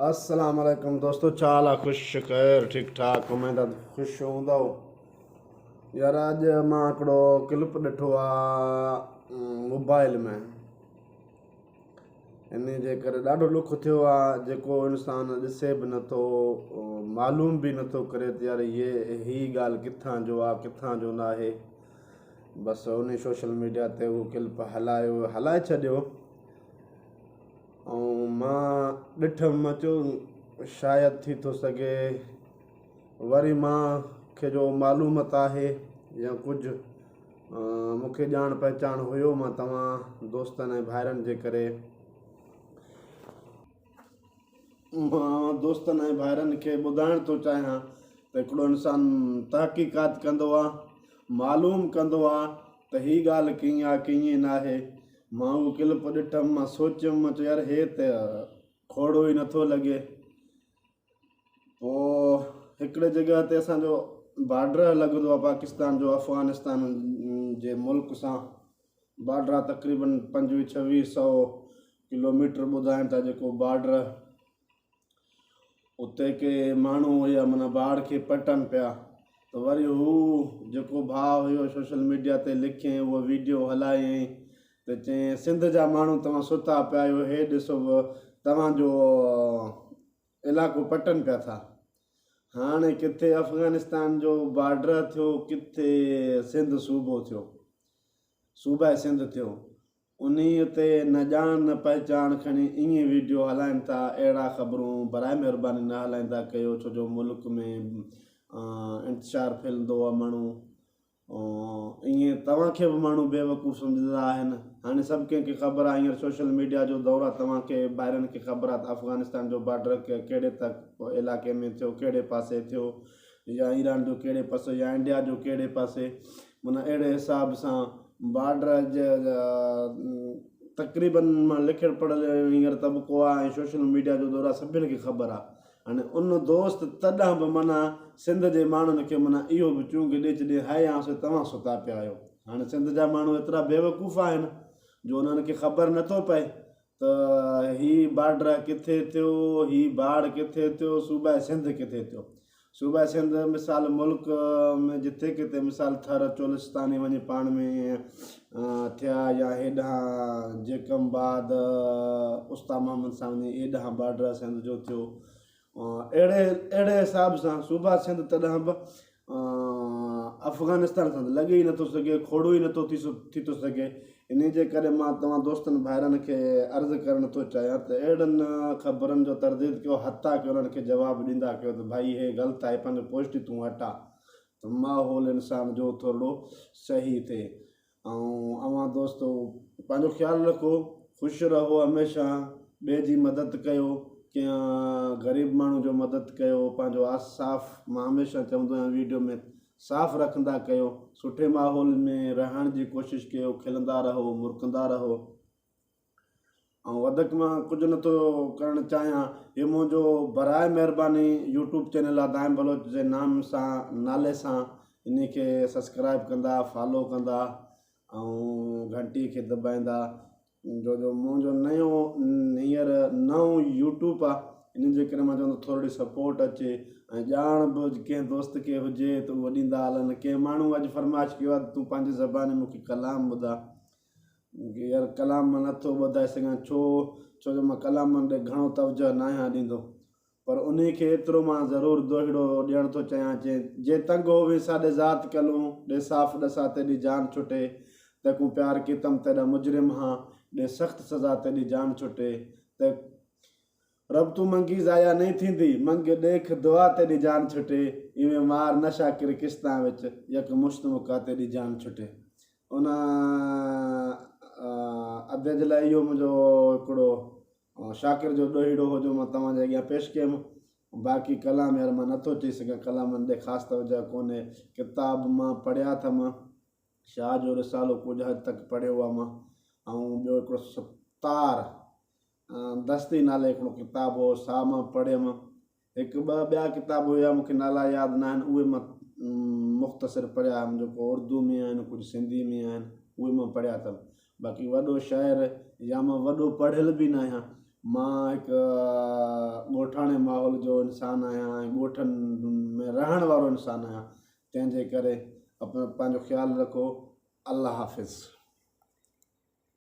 السلام عليڪم دوستو ڇا حال آ خوش خير ٺيڪ ٺاڪ اميد آ خوش هوندؤ يار اڄ مان هڪڙو ڪلپ ڏٺو آ موبائل ۾ ان جي ڪري ڏاڍو ڏک ٿيو آ جيڪو انسان ڏسي به نٿو معلوم به نٿو ڪري ته يار هي هي ڳالهه ڪٿان جو آ ڪٿان جو ناهي بس ان سوشل ميڊيا تي اهو ڪلپ هلايو هلائي ڇڏيو ۽ مان ڏٺم مان چيو شايد ٿي ٿو سگهي وري مان کي جو معلومت آهي يا ڪجهه مون کي ڄاڻ پهچاڻ هيو مان توهان دوستن ۽ ڀائرن جي ڪري مان دوستن ۽ ڀائرن کي ٻڌائڻ ٿو چاهيان ته هڪڙو انسان تحقيقات ڪندو آهي معلوم ڪندو آهي ته هي ڳالهه ڪيئن آهي ڪيئن ناهي مان اهو ڪلپ ڏٺم، مان سوچيم، مان چيو يار هي ته کوڙو ئي نٿو لڳي. پوء هڪڙي جڳهه تي اسان جو بارڊر لڳندو آهي پاڪستان جو افغانستان جي ملڪ سان بارڊر آهي تقريبن پنجويهه ڇويهه سئو ڪلوميٽر ٻڌائين ٿا جيڪو بارڊر اتي ڪي ماڻهو هيا معنيٰ باڙ کي پٽن پيا ته وري هو جيڪو ڀاء هيو سوشل ميڊيا تي لکين اهو ويڊيو هلايائين ته چيائين سنڌ جا ماڻهو توهان ستا پيا آهيو هي ڏسو توهان جو علائقو پٽن پيا ٿا هاڻي ڪٿي افغانستان جو بارڊر ٿيو ڪٿي سنڌ صوبو ٿيو صوبه سنڌ ٿيو انهيء تي نه ڄاڻ نه پهچاڻ کڻي ائين ويڊيو هلائين ٿا اهڙا خبرون براء مهرباني نه هلائيندا ڪيو ڇو جو ملڪ ۾ انتشار ڦهلندو آ ماڻهو ائين توهان کي به ماڻهو بيوقوف سمجهندا آهن هاڻي سڀ ڪنهن کي خبر آ هينئر سوشل ميڊيا جو دور آ توهان کي ڀائرن کي خبر آ ته افغانستان جو بارڊر ڪهڙي تڪ علائقي ۾ ٿيو ڪهڙي پاسي ٿيو يا ايران جو ڪهڙي پاسي يا انڊيا جو ڪهڙي پاسي معنيٰ اهڙي حساب سان بارڊر تقريبن مان لکيل پڙهيل هينئر طبقو آهي ۽ سوشل ميڊيا جو دور آهي سڀني کي خبر آهي هاڻي ان دوست تڏهن به معنيٰ سنڌ جي ماڻهن کي معنيٰ اهو به چونگ ڏئي ڇڏي هاء آن سو توهان ستا پيا آهيو هاڻي سنڌ جا ماڻهو ايترا بيوقوف آهن جو انهن کي خبر نٿو پئي ته هي بارڊر ڪٿي ٿيو، هي باڙ ڪٿي ٿيو، صوبه سنڌ ڪٿي ٿيو. صوبه سنڌ مثال ملڪ ۾ جٿي ڪٿي مثال ٿر چولستاني وڃي پاڻ ۾ ٿيا يا هيڏانهن جيڪم باد استا محمد سان وڃي ايڏانهن بارڊر سنڌ جو ٿيو. اهڙي اهڙي حساب سان صوبه سنڌ تڏهن به افغانستان سان ته لڳي ئي نٿو سگهي کوڙو ئي نٿو ٿي ٿي ٿو سگهي انهي جي ڪري مان توهان دوستن ڀائرن کي عرض ڪرڻ ٿو چاهيان ته اهڙن خبرن جو ترديد ڪيو حتيٰ ڪي انهن کي جواب ڏيندا ڪيو ته ڀائي هي غلط آهي پنهنجو پوسٽ تون هٽا ته ماحول انسان جو ٿورڙو صحيح ٿئي ۽ اوهان دوستو پنهنجو خيال رکو خوش رهو هميشه ٻئي جي مدد ڪيو ڪنهن غريب ماڻهو جو مدد ڪيو پنهنجو آس صاف مان هميشه چوندو آهيان ويڊيو ۾ صاف رکندا ڪيو سٺي ماحول ۾ رهڻ جي ڪوشش ڪيو کلندا رهو مرڪندا رهو ۽ وڌڪ مان ڪجهه نٿو ڪرڻ چاهيان هي منهنجو براء مهرباني يوٽيوب چينل آ دائم بلوچ جي نام سان نالي سان انهي کي سبسڪرائب ڪندا فالو ڪندا ۽ گهنٽي کي دٻائيندا جو جو منهنجو نيو هينئر نئون يوٽيوب آ ان جي ڪري مان چوندو ٿورڙي سپورٽ اچي ۽ ڄاڻ به ڪنهن دوست کي هجي ته اهو ڏيندا هلن ڪنهن ماڻهو اڄ فرمائش ڪيو آ ته تون پنهنجي زباني مون کي ڪلام ٻڌا يار ڪلام مان نٿو ٻڌائي سگهان ڇو ڇو جو مان ڪلامن ڏي گهڻو توجه ناهيان ڏيندو پر انهي کي ايترو مان ضرور دوهيڙو ڏيڻ ٿو چاهيان چي جي تنگ هووين ساڏي ذات ڪلون ڏي صاف ڏسا تيڏي جان ڇٽي تيڪون پيار ڪيتم تيڏا مجرم هان ڏي سخت سزا تيڏي جان ڇٽي ته رب تون منگي ضايع نئين ٿيندي منگ ڏيک دعا تيڏي جان ڇٽي ايوين مار نه شاڪر قسطان وچ يڪ مشت مڪا تيڏي جان ڇٽي ان ادي جي لاء اهو منهنجو هڪڙو شاڪر جو ڏوهيڙو هو جو مان توهان جي اڳيان پيش ڪيم باقي ڪلام يار مان نٿو چئي سگهان ڪلامن ڏي خاص توجه ڪونهي ڪتاب مان پڙهيا اٿم شاهه جو رسالو ڪجهه حد تڪ پڙهيو آ مان ۽ ٻيو هڪڙو ستار دستي نالي هڪڙو ڪتاب هو سا مان پڙهيم. هڪ ٻه ٻيا ڪتاب هيا مون کي نالا ياد ناهن اهي مان مختصر پڙهيا هيم جيڪو اردو ۾ آهن ڪجهه سنڌي ۾ آهن اهي مان پڙهيا اٿم باقي وڏو شاعر يا مان وڏو پڙهيل به ناهيان مان هڪ ڳوٺاڻي ماحول جو انسان آهيان ۽ ڳوٺن ۾ رهڻ وارو انسان آهيان تنهن جي ڪري پنهنجو خيال رکو الله حافظ.